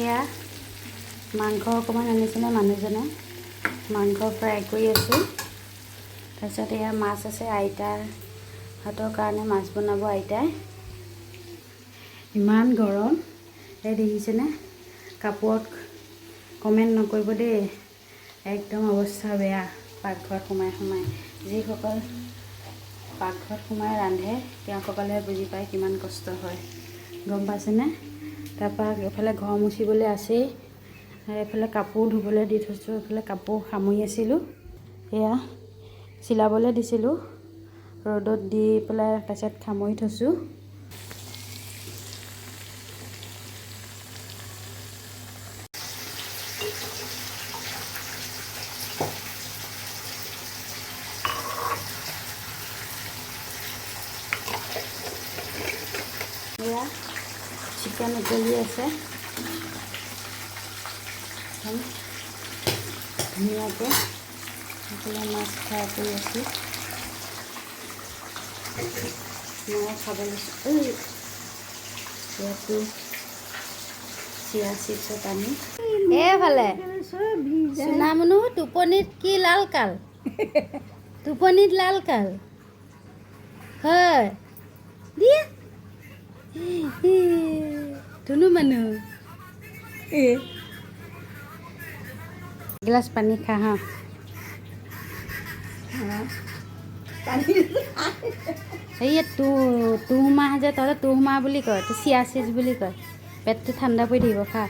এয়া মাংস অকণমান আনিছিলে মানুহজনে, মাংস ফ্ৰাই কৰি আছোঁ। তাৰপিছত এয়া মাছ আছে, আইতাৰ হাতৰ কাৰণে মাছ বনাব আইতাই। ইমান গৰম, এই দেখিছেনে? কাপোৰত কমেণ্ট নকৰিব দেই, একদম অৱস্থা বেয়া পাকঘৰত সোমাই সোমাই। যিসকল পাকঘৰত সোমাই ৰান্ধে তেওঁসকলেহে বুজি পায় কিমান কষ্ট হয়, গম পাইছেনে? তাৰপৰা এইফালে ঘৰ মুচিবলৈ আছেই, এইফালে কাপোৰ ধুবলৈ দি থৈছোঁ, এইফালে কাপোৰ সামৰি আছিলোঁ, এয়া চিলাবলৈ দিছিলোঁ, ৰ'দত দি পেলাই তাৰপিছত সামৰি থৈছোঁ। এয়া চিকেন উতলি আছে ধুনীয়াকৈ, এইফালে মাছ ফ্ৰাই কৰি আছোঁ, মই খাব লৈছোঁ। ইয়াতো চিয়া চিপছৰ পানী। এইফালে চুনামুনু টোপনিত কি লাল কাল, টোপনিত লাল কাল হয় দিয়া ধুনু মানুহ। এগিলাচ পানী খা হা। এই তুহ মাহ যে, তহঁতে তুহ মাহ বুলি কয়, চিয়া চিজ বুলি কয়, পেটটো ঠাণ্ডা পৰি থাকিব, খা।